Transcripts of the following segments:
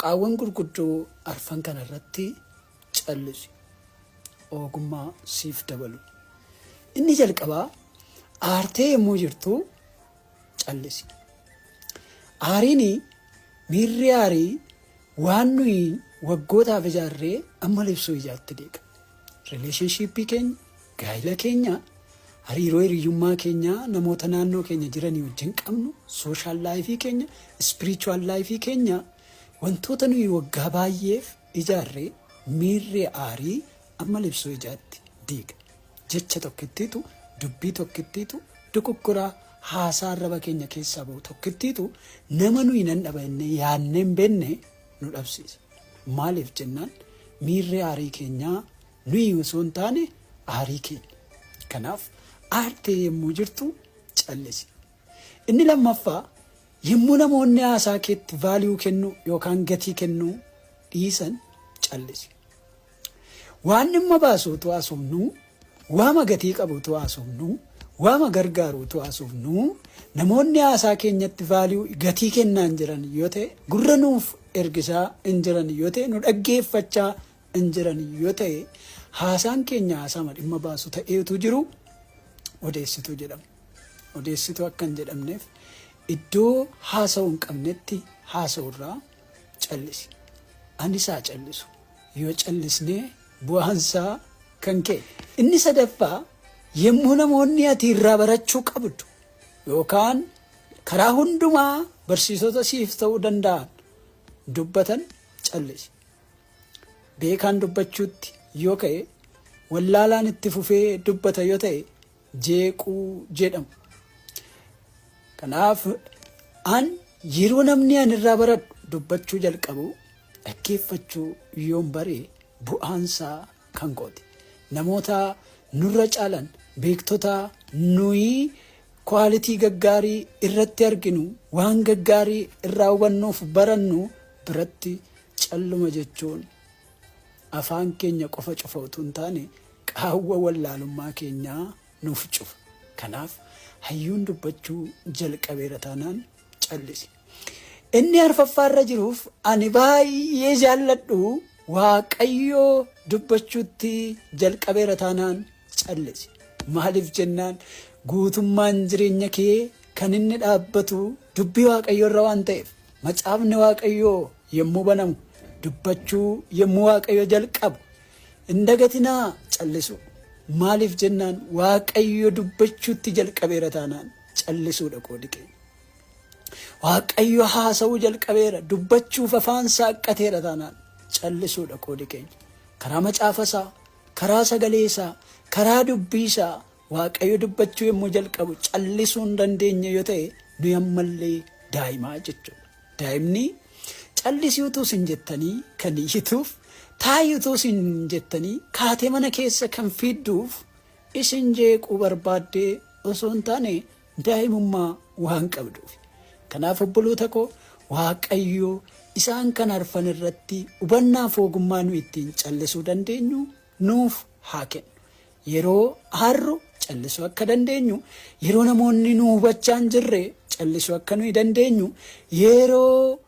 Tuqaawwan gurguddoo arfan kana irratti callisi. Ogummaa siif dabalu. Inni jalqabaa, aartee yommuu jirtu callisi. Aariin, miirri aarii waan nuyi waggootaaf ijaarree amma libsuu ijaatti diiga. Relationship keenya, gaa'ila keenya, hariiroo hiriyyummaa keenya namoota naannoo keenya jiranii wajjin qabnu, social life keenya, spiritual life keenya, wantoota nuyi waggaa baay'eef ijaarree miirri aarii amma libsuu ijaatti diiga. Jecha tokkittiitu, dubbii tokkittiitu, dogoggoraa haasaa arraba keenya keessaa bahu tokkittiitu nama nuyi nan dhaba jennee yaadnee hin beekne nu dhabsiisa. Maaliif jennaan, miirri aarii keenyaa nuyi osoo hin taane aarii keenya. Kanaaf aartee yommuu jirtu callisi. Inni lammaffaa, yommuu namoonni haasaa keetti value kennuu yookaan gatii kennuu dhiisan callisi. Waan dhimma baasu utuu haasofnu, waama gatii qabu utuu haasofnu, waama gargaaru utuu haasofnu, namoonni haasaa keenyatti value, gatii kennaa hin jiran yoo ta'e, gurra nuuf ergisaa hin jiran yoo ta'e, nu dhaggeeffachaa hin jiran yoo ta'e, haasaan keenya haasaama dhimma baasu ta'eetu jiru odeessituu jedhama. Odeessituu akka hin jedhamneef iddoo haasa'uu hin qabnetti haasa'urraa callisi. Anis haa callisu. Yoo callisnee bu'aansaa kan kee. Inni sadaffaa, yommuu namoonni ati irraa barachuu qabdu yookaan karaa hundumaa barsiisota siif ta'uu danda'an dubbatan callisi. Beekaan dubbachuutti yoo ka'e, wallaalaan itti fufee dubbata yoo ta'e, jeequu jedhamu. Kanaaf an yeroo namni an irraa baradhu dubbachuu jalqabu dhaggeeffachuu yoon bare bu'aansaa kan kooti. Namoota nurra caalan, beektota nuyi quality gaggaarii irratti arginu, waan gaggaarii irraa hubannuuf barannu biratti calluma jechuun afaan keenya qofa cufa utuu hin taane qaawwa wallaalummaa keenyaa nuuf cufa. Kanaaf hayyuun dubbachuu jalqabeera taanaan callisi. Inni arfaffaarra jiruuf ani baay'ee jaalladhu, Waaqayyoo dubbachuutti jalqabeera taanaan callisi. Maaliif jennaan, guutummaan jireenya kee kan inni dhaabbatu dubbii Waaqayyoo irra waan ta'eef, macaafni Waaqayyoo yommuu banamu, dubbachuu yommuu Waaqayyo jalqabu hin dagatinaa callisu. Maaliif jennaan, Waaqayyo dubbachuutti jalqabeera taanaan callisuudha qoodi keenya. Waaqayyo haasa'uu jalqabeera, dubbachuuf afaan saaqqateera taanaan callisuudha qoodi keenya. Karaa macaafa isaa, karaa sagalee isaa, karaa dubbii isaa Waaqayyo dubbachuu yommuu jalqabu callisuu hin dandeenye yoo ta'e, nuyi ammallee daa'imaa jechuudha. Daa'imni callisii utuu isin jettanii kan iyyituuf, taa'i utuu isin jettanii kaatee mana keessa kan fiidduuf isin jeequu barbaaddee osoo hin taane daa'imummaa waan qabduuf. Kanaaf obboloota koo, Waaqayyo isaan kan arfan irratti hubannaaf ogummaa nu ittiin callisuu dandeenyu nuuf haa kennu. Yeroo aarru callisuu akka dandeenyu, yeroo namoonni nu hubachaa hin jirre callisuu akka nuyi dandeenyu, yeroo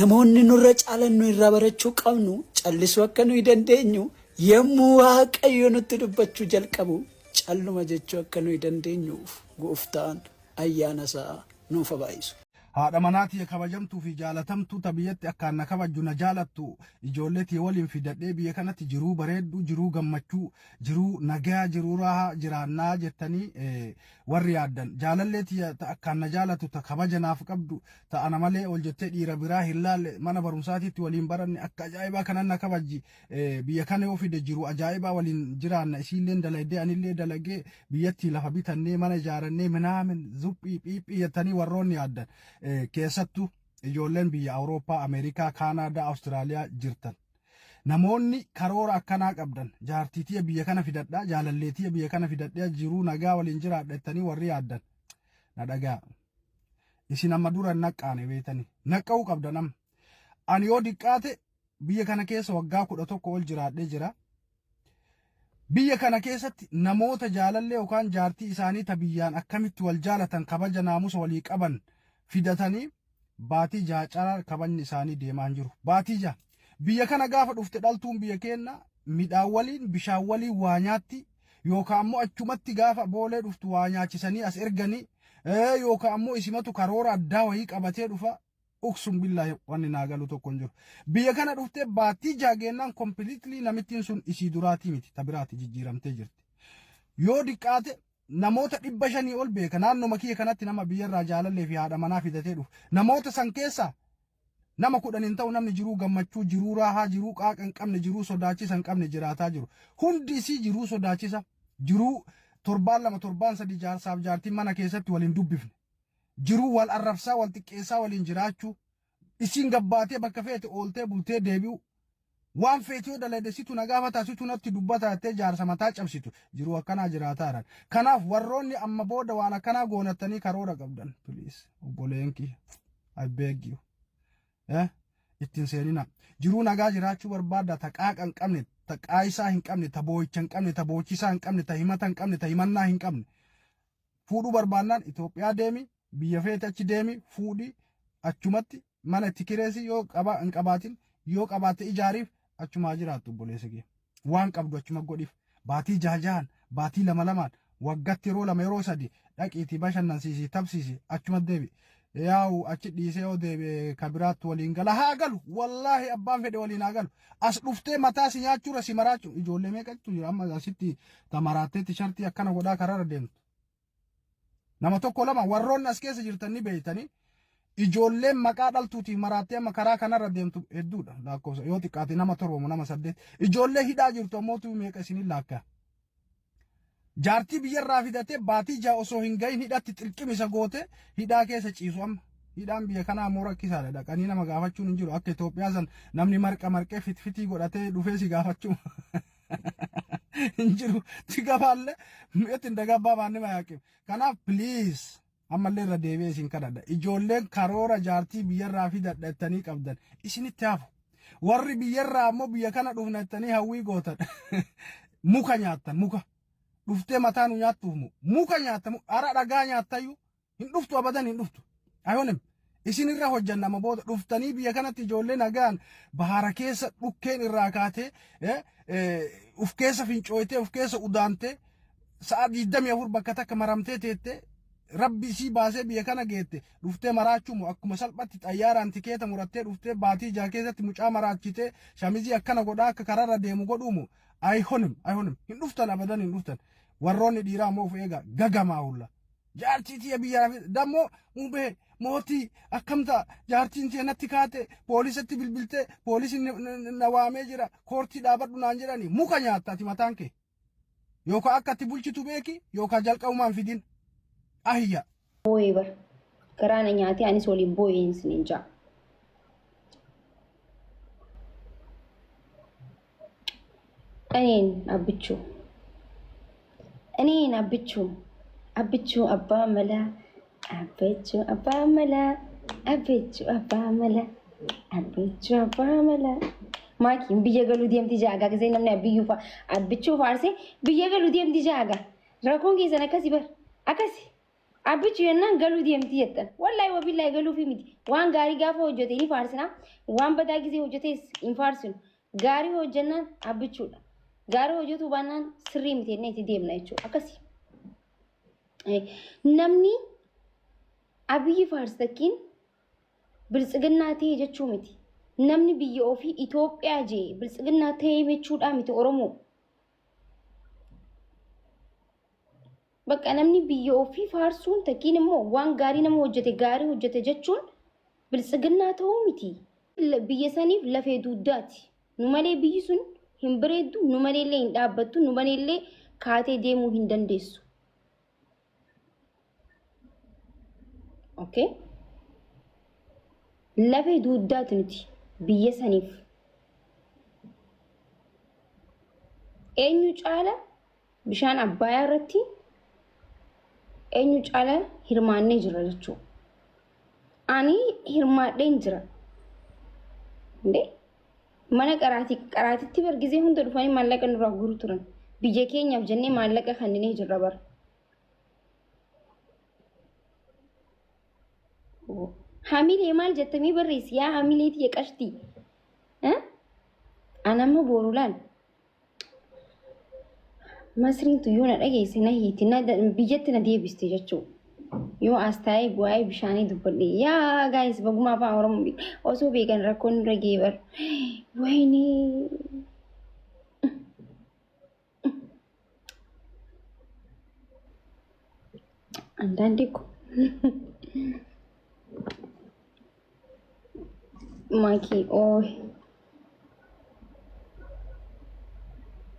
namoonni nurra caalan nu irraa barachuu qabnu callisuu akka nuyi dandeenyu, yommuu Waaqayyo nutti dubbachuu jalqabu calluma jechuu akka nuyi dandeenyuuf Gooftaan ayyaana isaa nuuf haa baay'isu. Haadha manaa tiyya kabajamtuu fi jaalatamtuu, ta biyyatti akkaan na kabajju, na jaalattu, ijoollee tiyya waliin fidadhee biyya kanatti jiruu bareedduu, jiruu gammachuu, jiruu nagaa, jiruu raahaa jiraannaa jettanii warri yaaddan, jaalallee tiyya ta akkaan na jaalatu, ta kabaja naaf qabdu, ta ana malee ol jettee dhiira biraa hin laalle, mana barumsaatiitti waliin baranne, akka ajaa'ibaa kanan na kabajji, biyya kana yoo fide jiru ajaa'ibaa waliin jiraanna, isiilleen dalaydee anillee dalagee biyyattii lafa bitannee mana ijaarannee minaamin zuphii phiiphii jettanii warroonni yaaddan, keessattuu ijoolleen biyya Awurooppaa, Ameerikaa, Kaanaadaa, Awustiraaliyaa jirtan. Namoonni karoora akkanaa qabdan, jaartii tiyya biyya kana fidadhaa, jaalallee tiyya biyya kana fidadhee jiruu nagaa waliin jiraadha jettanii warri yaaddan, na dhagaa. Isin amma dura hin naqqaane beetanii. Naqqa'uu qabdan amma. Ani yoo diqqaate biyya kana keessa waggaa 11 ol jiraadhee jira. Biyya kana keessatti namoota jaalallee yookaan jaartii isaanii ta biyyaan akkamitti wal jaalatan, kabaja naamusa walii qaban fidatanii Baatii jaha caalaa kabajni isaanii deemaa hin jiru. Baatii jaha. Biyya kana gaafa dhufte dhaltuun biyya keenna midhaan waliin bishaan waliin waa nyaatti yookaan ammoo achumatti gaafa boolee dhuftu waa nyaachisanii as erganii yookaan ammoo isimatu karoora addaa wayii qabatee dhufa. Uksum billaahi wanni naa galu tokko hin jiru. Biyya kana dhuftee baatii jaha geennaan completely namittiin sun isii duraatii miti ta biraati jijjiiramtee jirti. Yoo diqqaate namoota 500 ol beeka naannoma kiyya kanatti nama biyyarraa jaalallee fi haadha manaa fidatee dhufu. Namoota san keessaa nama 10 hin ta'u namni jiruu gammachuu, jiruu raahaa, jiruu qaaqa hin qabne, jiruu sodaachisa hin qabne jiraataa jiru. Hundi isii jiruu sodaachisa, jiruu torbaan lama torbaan sadi jaarsaaf jaartiin mana keessatti waliin dubbifne. Jiruu wal arrabsaa wal xiqqeessaa waliin jiraachuu. Isiin gabbaatee bakka feete ooltee bultee deebi'u. Waan feete yoo dalagde situ na gaafata situ natti dubbata jettee jaarsa mataa cabsitu jiruu akkanaa jiraataa jiran. Kanaaf warroonni amma booda waan akkanaa goonattanii karoora qabdan please obboleen kiyya I beg you. Eh? Ittiin seenina. Jiruu nagaa jiraachuu barbaadda ta qaaqa hin qabne ta qaayisaa hin qabne ta boo'icha hin qabne ta boochisaa hin qabne ta himata hin qabne ta himannaa hin qabne. Fuudhuu barbaannaan Itoophiyaa deemi biyya feete achi deemi fuudhi achumatti mana itti kireessi yoo qaba hin qabaatin yoo qabaatte ijaariif achumaa jiraattu obboleessa kee waan qabdu achuma godhiif baatii jaha jahan baatii lama lamaan waggatti yeroo lama yeroo sadi dhaqiitii bashannansiisi tapsiisi achuma deebi yaa'u achi dhiisee yoo deebi'e ka biraatti waliin gala haa galu wallaahi abbaan fedhe waliin haa galu as dhuftee mataa si nyaachuura si maraachuu ijoollee meeqatu jira amma asitti tamaraattee tishartii akkana godhaa karaarra deemtu Nama tokko lama warroonni as keessa jirtan ni beektanii ijoolleen maqaa dhaltuutiif maraattee amma karaa kanarra deemtu hedduudha lakkoofsa yoo xiqqaate nama torba moo nama saddeet ijoollee hidhaa jirtu ammoo tu meeqa isinin laakkaa. Jaartii biyyarraa fidatee baatii ja'a osoo hin gahin hidhatti xilqimisa goote hidhaa keessa ciisu amma. Hidhaan biyya kanaa ammoo rakkisaadha. Dhaqanii nama gaafachuun hin jiru. Akka Itoophiyaa san namni marqa marqee fitfitii godhatee dhufee si gaafachuu hin jiru. Tigabaalle mi'etti hin dagabbaa baanni mayaaqim. Kanaaf please ammallee irra deebi'ee isin kadhadha. Ijoolleen karoora jaartii biyyarraa fidadha jettanii qabdan isinitti hafu. Warri biyyarraa ammoo biyya kana dhufna jettanii hawwii gootan. Muka nyaattan muka. Dhuftee mataa nu nyaattuuf moo muka nyaatta hara dhagaa nyaattayyuu Hin dhuftu abadan hin dhuftu. Ayonim isin irra hojjanna amma booda dhuftanii biyya kanatti ijoollee nagaan bahara keessa dhukkeen irraa kaatee uf keessa fincooytee uf keessa udaantee sa'a 24 bakka takka maramtee teettee rabbi isii baasee biyya kana geette dhuftee maraachuu moo akkuma salphatti xayyaaraan tikeeta murattee dhuftee baatii jaha keessatti mucaa maraachitee shamizii akkana godhaa akka kararra deemu godhuu moo ayihonim ayihonim hin dhuftan abadan hin dhuftan warroonni dhiiraa immoo of eegaa gagamaa hulla. Jaartii tiyya biyyaa fi dammoo mubee mootii akkam ta'a jaartiin tiyya natti kaate poolisatti bilbiltee poolisiin na waamee jira koortii dhaabadhu naan jedhani muka nyaatta ati mataan kee yookaan akka ati bulchitu beeki yookaan jalqabumaan fidin ahiyya. Booyee bar garaa na nyaatee anis waliin booyeen isiniin ja'a. Aneen abbichuu. Aneen abbichuu. Abbichuu abbaa malaa. Abbichuu abbaa malaa. Abbichuu abbaa malaa. Abbichuu abbaa malaa. Maakiin biyya galuu deemti jaagaa gisee namni abbiyyuu fa abbichuu faarsee biyya galuu deemti jaagaa. Rakkoon keessan akkasi bar akkasi. Abbichu jennaan galuu deemti jettan. Wallaahi wabillaahi galuufi miti. Waan gaarii gaafa hojjete ni faarsina. Waan badaa gisee hojjetes hin faarsinu. Gaarii hojjennaan abbichuudha. Gaarii hojjetuu baannaan sirrii miti jennee itti deemna jechuudha. Akkasi. Namni Abiyyi faarsitakkiin biltsiginnaa ta'e jechuu miti. Namni biyya ofii Itoophiyaa jee biltsiginnaa ta'e jechuudhaa miti Oromoo. Bakka namni biyya ofii faarsuun takkiin immoo waan gaarii nama hojjete gaarii hojjete jechuun biltsiginnaa ta'uu miti. Biyya saniif lafee dugdaati. Nu malee biyyi sun hin bareeddu, nu malee illee hin dhaabbattu, nu malee illee kaatee deemuu hin dandeessu. Okay? Lafee dugdaati nuti biyya saniif. Eenyu caala Bishaan Abbaayaa irratti eenyu caala hirmaannee jirra jechuudha. Ani hirmaadheen jira. Indee mana qaraatii qaraatitti bar gizee hunda dhufanii maallaqa nurraa guuru turan. Biyya keenyaaf jennee maallaqa kenninee jirra bara. Hamilee maal jettamii barreessi yaa hamilee tiyya qashtii. An amma boru laal. Masriin tu yoo na dhageesse na hiiti na biyyatti na deebiste jechuudha. Yoo as taa'ee bu'aa bishaanii dubbadhe yaa guys, baguma afaan Oromoo osoo beekan rakkoon nurra ga'ee bar. Wayinee. አንዳንዴ እኮ ማኪ ኦይ